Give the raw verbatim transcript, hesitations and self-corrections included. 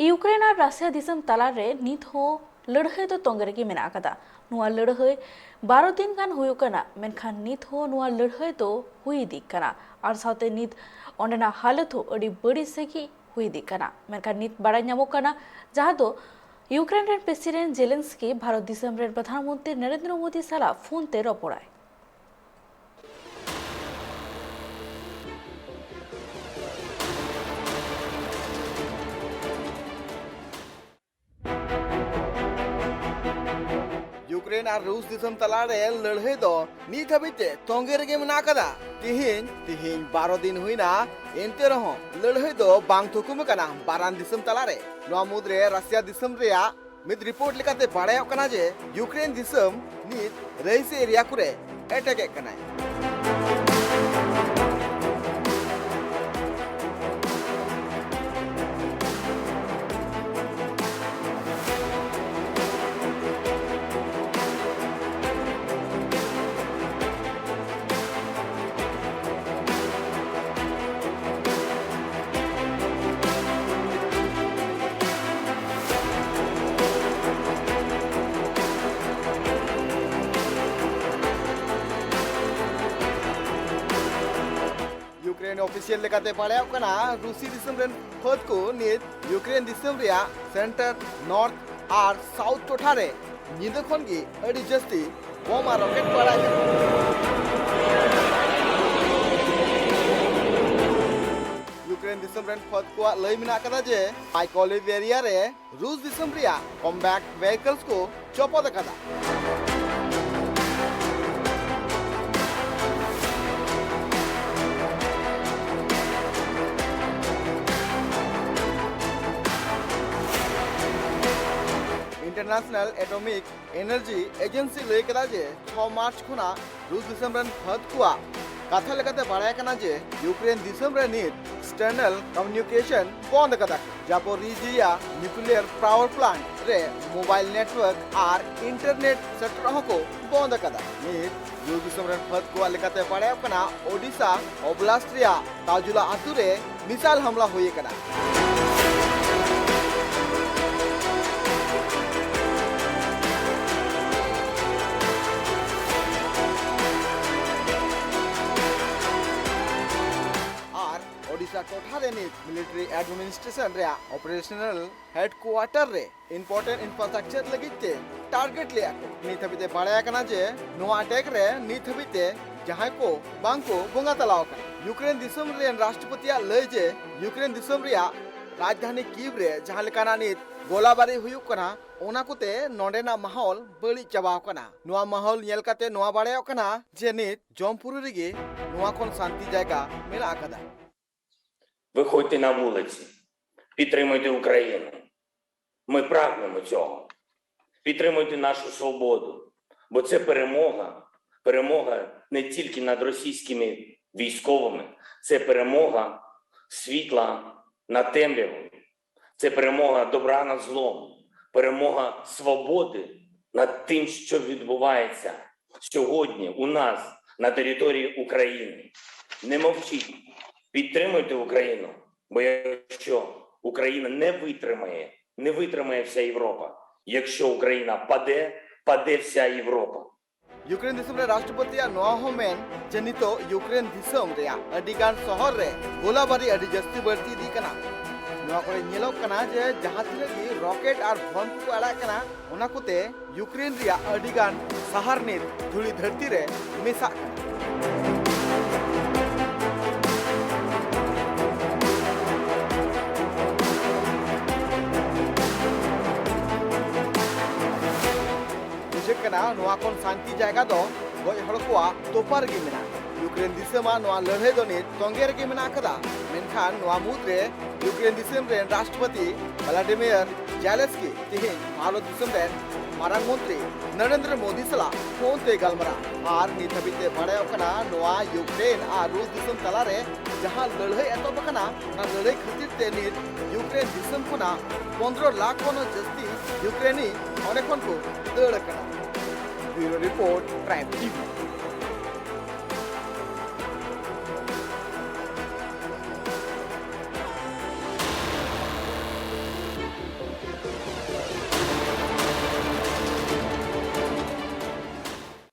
Ukraine ᱟᱨ Russia ᱫᱤᱥᱚᱢ ᱛᱟᱞᱟᱨᱮ ᱱᱤᱛ ᱦᱚᱸ ᱞᱟᱹᱲᱦᱟᱹᱭ ᱫᱚ ᱛᱚᱸᱜᱮ ᱨᱮᱜᱮ ᱢᱮᱱᱟᱜ ᱟᱠᱟᱫᱟ᱾ ᱱᱚᱣᱟ ᱞᱟᱹᱲᱦᱟᱹᱭ ᱵᱟᱨᱚ ᱫᱤᱱ ᱜᱟᱱ ᱦᱩᱭᱩᱜ ᱠᱟᱱᱟ, ᱢᱮᱱᱠᱷᱟᱱ ᱱᱤᱛ ᱦᱚᱸ ᱱᱚᱣᱟ ᱞᱟᱹᱲᱦᱟᱹᱭ ᱫᱚ ᱦᱩᱭ ᱤᱫᱤᱜ ᱠᱟᱱᱟ ᱟᱨ ᱥᱟᱶᱛᱮ ᱱᱤᱛ ᱚᱸᱰᱮᱱᱟᱜ ᱦᱟᱞᱚᱛ ᱦᱚᱸ ᱟᱹᱰᱤ ᱵᱟᱹᱲᱤᱡ ᱥᱮᱫ ᱜᱮ ᱦᱩᱭ ᱤᱫᱤᱜ ᱠᱟᱱᱟ᱾ ᱢᱮᱱᱠᱷᱟᱱ ᱱᱤᱛ ᱵᱟᱲᱟᱭ ᱧᱟᱢᱚᱜ ᱠᱟᱱᱟ, ᱡᱟᱦᱟᱸ ᱫᱚ ᱤᱭᱩᱠᱨᱮᱱ ᱨᱮᱱ ᱯᱨᱮᱥᱤᱰᱮᱱᱴ ᱡᱮᱞᱮᱱᱥᱠᱤ ᱵᱷᱟᱨᱚᱛ ᱫᱤᱥᱚᱢ ᱨᱮᱱ ᱯᱨᱚᱫᱷᱟᱱ ᱢᱚᱱᱛᱨᱤ ᱱᱚᱨᱮᱱᱫᱨᱚ ᱢᱳᱫᱤ ᱥᱟᱞᱟᱜ ᱯᱷᱳᱱ ᱛᱮ ᱨᱚᱯᱚᱲᱟᱭ᱾ ᱤᱭᱩᱠᱨᱮᱱ ᱟᱨ ᱨᱩᱥ ᱫᱤᱥᱚᱢ ᱛᱟᱞᱟᱨᱮ ᱞᱟᱹᱲᱦᱟᱹᱭ ᱫᱚ ᱱᱤᱛ ᱦᱟᱹᱵᱤᱡ ᱛᱮ ᱛᱚᱸᱜᱮ ᱨᱮᱜᱮ ᱢᱮᱱᱟᱜ ᱟᱠᱟᱫᱟ᱾ ᱛᱤᱦᱤᱧ, ᱛᱤᱦᱤᱧ ᱵᱟᱨᱚ ᱫᱤᱱ ᱦᱩᱭᱱᱟ, ᱮᱱᱛᱮ ᱨᱮᱦᱚᱸ ᱞᱟᱹᱲᱦᱟᱹᱭ ᱫᱚ ᱵᱟᱝ ᱛᱷᱩᱠᱩᱢ ᱟᱠᱟᱱᱟ ᱵᱟᱱᱟᱨ ᱫᱤᱥᱚᱢ ᱛᱟᱞᱟᱨᱮ᱾ ᱱᱚᱣᱟ ᱢᱩᱫᱽᱨᱮ ᱨᱟᱥᱤᱭᱟ ᱫᱤᱥᱚᱢ ᱨᱮᱭᱟᱜ ᱢᱤᱫ ᱨᱤᱯᱳᱨᱴ ᱞᱮᱠᱟᱛᱮ ᱵᱟᱲᱟᱭᱚᱜ ᱠᱟᱱᱟ ᱡᱮ ᱤᱭᱩᱠᱨᱮᱱ ᱫᱤᱥᱚᱢ ᱱᱤᱛ ᱨᱟᱹᱭᱥᱤ ᱮᱨᱤᱭᱟ ᱠᱚᱨᱮ ᱮᱴᱮᱠ ᱮᱫ ᱠᱟᱱᱟᱭ᱾ ᱤᱭᱩᱠᱨᱮᱱ ᱚᱯᱷᱤᱥᱤᱭᱟᱞ ᱞᱮᱠᱟᱛᱮ ᱵᱟᱲᱟᱭᱚᱜ ᱠᱟᱱᱟ, ᱨᱩᱥᱤ ᱫᱤᱥᱚᱢ ᱨᱮᱱ ᱯᱷᱟᱹᱫ ᱠᱚ ᱱᱤᱛ ᱤᱭᱩᱠᱨᱮᱱ ᱫᱤᱥᱚᱢ ᱨᱮᱭᱟᱜ ᱥᱮᱱᱴᱟᱨ, ᱱᱚᱨᱛᱷ ᱟᱨ ᱥᱟᱣᱩᱛᱷ ᱴᱚᱴᱷᱟ ᱨᱮ ᱧᱤᱫᱟᱹ ᱠᱷᱚᱱ ᱜᱮ ᱟᱹᱰᱤ ᱡᱟᱹᱥᱛᱤ ᱵᱳᱢ ᱟᱨ ᱨᱚᱠᱮᱴ ᱠᱚ ᱟᱲᱟᱜ ᱮᱫᱟ᱾ ᱤᱭᱩᱠᱨᱮᱱ ᱫᱤᱥᱚᱢ ᱨᱮᱱ ᱯᱷᱟᱹᱫ ᱠᱚᱣᱟᱜ ᱞᱟᱹᱭ ᱢᱮᱱᱟᱜ ᱟᱠᱟᱫᱟ ᱡᱮ ᱢᱟᱭᱠᱳᱞᱤᱵᱷ ᱮᱨᱤᱭᱟ ᱨᱮ ᱨᱩᱥ ᱫᱤᱥᱚᱢ ᱨᱮᱭᱟᱜ ᱠᱚᱢᱵᱮᱴ ᱵᱷᱮᱦᱤᱠᱚᱞᱥ ᱠᱚ ᱡᱚᱯᱚᱫ ᱟᱠᱟᱫᱟ᱾ International Atomic Energy Agency ᱞᱟᱹᱭ ᱠᱮᱫᱟ ᱡᱮ ᱪᱷᱚ ᱢᱟᱨᱪ ᱠᱷᱚᱱᱟᱜ ᱨᱩᱥ ᱫᱤᱥᱚᱢ ᱨᱮᱱ ᱯᱷᱟᱹᱫ ᱠᱚᱣᱟᱜ ᱠᱟᱛᱷᱟ ᱞᱮᱠᱟᱛᱮ ᱵᱟᱲᱟᱭ ᱠᱟᱱᱟ ᱡᱮ ᱤᱭᱩᱠᱨᱮᱱ ᱫᱤᱥᱚᱢ ᱨᱮ ᱱᱤᱛ external communication ᱵᱚᱱᱫ ᱟᱠᱟᱫᱟ ᱠᱚ᱾ ᱡᱟᱯᱳᱨᱤᱡᱤᱭᱟ nuclear power plant ᱨᱮ mobile network ᱟᱨ internet ᱥᱮᱴᱮᱨᱚᱜ ᱦᱚᱸᱠᱚ ᱵᱚᱱᱫ ᱟᱠᱟᱫᱟ᱾ ᱱᱤᱛ ᱨᱩᱥ ᱫᱤᱥᱚᱢ ᱨᱮᱱ ᱯᱷᱟᱹᱫ ᱠᱚᱣᱟᱜ ᱞᱮᱠᱟᱛᱮ ᱵᱟᱲᱟᱭᱚᱜ ᱠᱟᱱᱟ, ᱳᱰᱤᱥᱟ ᱚᱵᱞᱟᱥᱴ ᱨᱮᱭᱟᱜ ᱛᱟᱡᱩᱞᱟ ᱟᱛᱩ ᱨᱮ missile ᱦᱟᱢᱞᱟ ᱦᱩᱭ ᱟᱠᱟᱱᱟ᱾ ᱴᱚᱴᱷᱟ ᱨᱮ ᱱᱤᱛ ᱢᱤᱞᱤᱴᱟᱨᱤ ᱮᱰᱢᱤᱱᱤᱥᱴᱨᱮᱥᱚᱱ ᱨᱮᱭᱟᱜ ᱚᱯᱟᱨᱮᱥᱚᱱᱟᱞ ᱦᱮᱰᱠᱩᱣᱟᱴᱟᱨ ᱨᱮ ᱤᱢᱯᱚᱨᱴᱮᱱᱴ ᱤᱱᱯᱷᱨᱟᱥᱴᱨᱟᱠᱪᱟᱨ ᱞᱟᱹᱜᱤᱫ ᱛᱮ ᱴᱟᱨᱜᱮᱴ ᱞᱮᱫᱼᱟ ᱠᱚ᱾ ᱱᱤᱛ ᱦᱟᱹᱵᱤᱡ ᱛᱮ ᱵᱟᱲᱟᱭ ᱟᱠᱟᱱᱟ ᱡᱮ ᱱᱚᱣᱟ ᱟᱴᱮᱠ ᱨᱮ ᱱᱤᱛ ᱦᱟᱹᱵᱤᱡ ᱛᱮ ᱡᱟᱦᱟᱸᱭ ᱠᱚ ᱵᱟᱝ ᱠᱚ ᱵᱚᱸᱜᱟ ᱛᱟᱞᱟ ᱟᱠᱟᱱᱟ᱾ ᱭᱩᱠᱨᱮᱱ ᱫᱤᱥᱚᱢ ᱨᱮᱱ ᱨᱟᱥᱴᱨᱚᱯᱚᱛᱤᱭᱟᱜ ᱞᱟᱹᱭ ᱡᱮ ᱭᱩᱠᱨᱮᱱ ᱫᱤᱥᱚᱢ ᱨᱮᱭᱟᱜ ᱨᱟᱡᱽᱫᱷᱟᱱᱤ ᱠᱤᱵᱷ ᱨᱮ ᱡᱟᱦᱟᱸ ᱞᱮᱠᱟᱱᱟᱜ ᱱᱤᱛ ᱜᱳᱞᱟᱵᱟᱨᱤ ᱦᱩᱭᱩᱜ ᱠᱟᱱᱟ, ᱚᱱᱟ ᱠᱚᱛᱮ ᱱᱚᱰᱮᱱᱟᱜ ᱢᱟᱦᱚᱞ ᱵᱟᱹᱲᱤᱡ ᱪᱟᱵᱟᱣ ᱠᱟᱱᱟ᱾ ᱱᱚᱣᱟ ᱢᱟᱦᱚᱞ ᱧᱮᱞ ᱠᱟᱛᱮ ᱱᱚᱣᱟ ᱵᱟᱲᱟᱭᱚᱜ ᱠᱟᱱᱟ ᱡᱮ ᱱᱤᱛ ᱡᱚᱢᱯᱩᱨᱤ ᱨᱮᱜᱮ ᱱᱚᱣᱟ ᱠᱷᱚᱱ ᱥᱟᱱᱛᱤ ᱡᱟᱭᱜᱟ ᱢᱮᱱᱟᱜ ᱟᱠᱟᱫᱟ᱾ Виходьте на вулиці, підтримуйте Україну. Ми прагнемо цього. Підтримуйте нашу свободу, бо це перемога, перемога не тільки над російськими військовими, це перемога світла над темрявою, це перемога добра над злом, перемога свободи над тим, що відбувається сьогодні у нас на території України. Не мовчіть, підтримуйте Україну, бо якщо Україна не витримає, не витримає вся Європа. Якщо Україна паде, паде вся Європа. ᱭᱩᱠᱨᱮᱱ ᱫᱤᱥᱚᱢ ᱨᱮ ᱨᱟᱥᱴᱨᱚᱯᱚᱛᱤᱭᱟᱜ ᱱᱚᱣᱟ ᱦᱚᱸ ᱢᱮᱱ ᱡᱮ ᱱᱤᱛᱚᱜ ᱭᱩᱠᱨᱮᱱ ᱫᱤᱥᱚᱢ ᱨᱮᱭᱟᱜ ᱟᱹᱰᱤ ᱜᱟᱱ ᱥᱚᱦᱚᱨ ᱨᱮ ᱜᱳᱞᱟᱵᱟᱨᱤ ᱟᱹᱰᱤ ᱡᱟᱹᱥᱛᱤ ᱵᱟᱹᱲᱛᱤ ᱤᱫᱤᱜ ᱠᱟᱱᱟ᱾ ᱱᱚᱣᱟ ᱠᱚᱨᱮ ᱧᱮᱞᱚᱜ ᱠᱟᱱᱟ ᱡᱮ ᱡᱟᱦᱟᱸ ᱛᱤᱱᱟᱹᱜ ᱜᱮ ᱨᱚᱠᱮᱴ ᱟᱨ ᱵᱚᱢ ᱠᱚᱠᱚ ᱟᱲᱟᱜ ᱠᱟᱱᱟ, ᱚᱱᱟ ᱠᱚᱛᱮ ᱭᱩᱠᱨᱮᱱ ᱨᱮᱭᱟᱜ ᱟᱹᱰᱤ ᱜᱟᱱ ᱥᱟᱦᱟᱨ ᱱᱤᱛ ᱫᱷᱩᱲᱤ ᱫᱷᱟᱹᱨᱛᱤ ᱨᱮ ᱢᱮᱥᱟᱜ ᱠᱟᱱᱟ᱾ ᱵᱩᱡᱷᱟᱹᱜ ᱠᱟᱱᱟ ᱱᱚᱣᱟ ᱠᱷᱚᱱ ᱥᱟᱱᱛᱤ ᱡᱟᱭᱜᱟ ᱫᱚ ᱜᱚᱡ ᱦᱚᱲ ᱠᱚᱣᱟᱜ ᱛᱚᱯᱟ ᱨᱮᱜᱮ ᱢᱮᱱᱟᱜᱼᱟ᱾ ᱭᱩᱠᱨᱮᱱ ᱫᱤᱥᱚᱢᱟᱜ ᱱᱚᱣᱟ ᱞᱟᱹᱲᱦᱟᱹᱭ ᱫᱚ ᱱᱤᱛ ᱛᱚᱸᱜᱮ ᱨᱮᱜᱮ ᱢᱮᱱᱟᱜ ᱟᱠᱟᱫᱟ᱾ ᱢᱮᱱᱠᱷᱟᱱ ᱱᱚᱣᱟ ᱢᱩᱫᱽᱨᱮ ᱭᱩᱠᱨᱮᱱ ᱫᱤᱥᱚᱢ ᱨᱮᱱ ᱨᱟᱥᱴᱨᱚᱯᱚᱛᱤ ᱵᱷᱞᱟᱰᱤᱢᱤᱨ ᱡᱮᱞᱮᱥᱠᱤ ᱛᱮᱦᱮᱧ ᱵᱷᱟᱨᱚᱛ ᱫᱤᱥᱚᱢ ᱨᱮᱱ ᱢᱟᱨᱟᱝ ᱢᱚᱱᱛᱨᱤ ᱱᱚᱨᱮᱱᱫᱨᱚ ᱢᱳᱫᱤ ᱥᱟᱞᱟᱜ ᱯᱷᱳᱱ ᱛᱮ ᱜᱟᱞᱢᱟᱨᱟᱣ᱾ ᱟᱨ ᱱᱤᱛ ᱦᱟᱹᱵᱤᱡ ᱛᱮ ᱵᱟᱲᱟᱭᱚᱜ ᱠᱟᱱᱟ, ᱱᱚᱣᱟ ᱭᱩᱠᱨᱮᱱ ᱟᱨ ᱨᱩᱥ ᱫᱤᱥᱚᱢ ᱛᱟᱞᱟᱨᱮ ᱡᱟᱦᱟᱸ ᱞᱟᱹᱲᱦᱟᱹᱭ ᱮᱛᱚᱦᱚᱵ ᱟᱠᱟᱱᱟ, ᱚᱱᱟ ᱞᱟᱹᱲᱦᱟᱹᱭ ᱠᱷᱟᱹᱛᱤᱨ ᱛᱮ ᱱᱤᱛ ᱭᱩᱠᱨᱮᱱ ᱫᱤᱥᱚᱢ ᱠᱷᱚᱱᱟᱜ ᱯᱚᱱᱫᱽᱨᱚ ᱞᱟᱠᱷ ᱠᱷᱚᱱ ᱦᱚᱸ ᱡᱟᱹᱥᱛᱤ ᱭᱩᱠᱨᱮᱱᱤ ᱚᱸᱰᱮ ᱠᱷᱚᱱ ᱠᱚ ᱫᱟᱹᱲ ᱟᱠᱟᱱᱟ᱾ Bureau Report, Prime T V.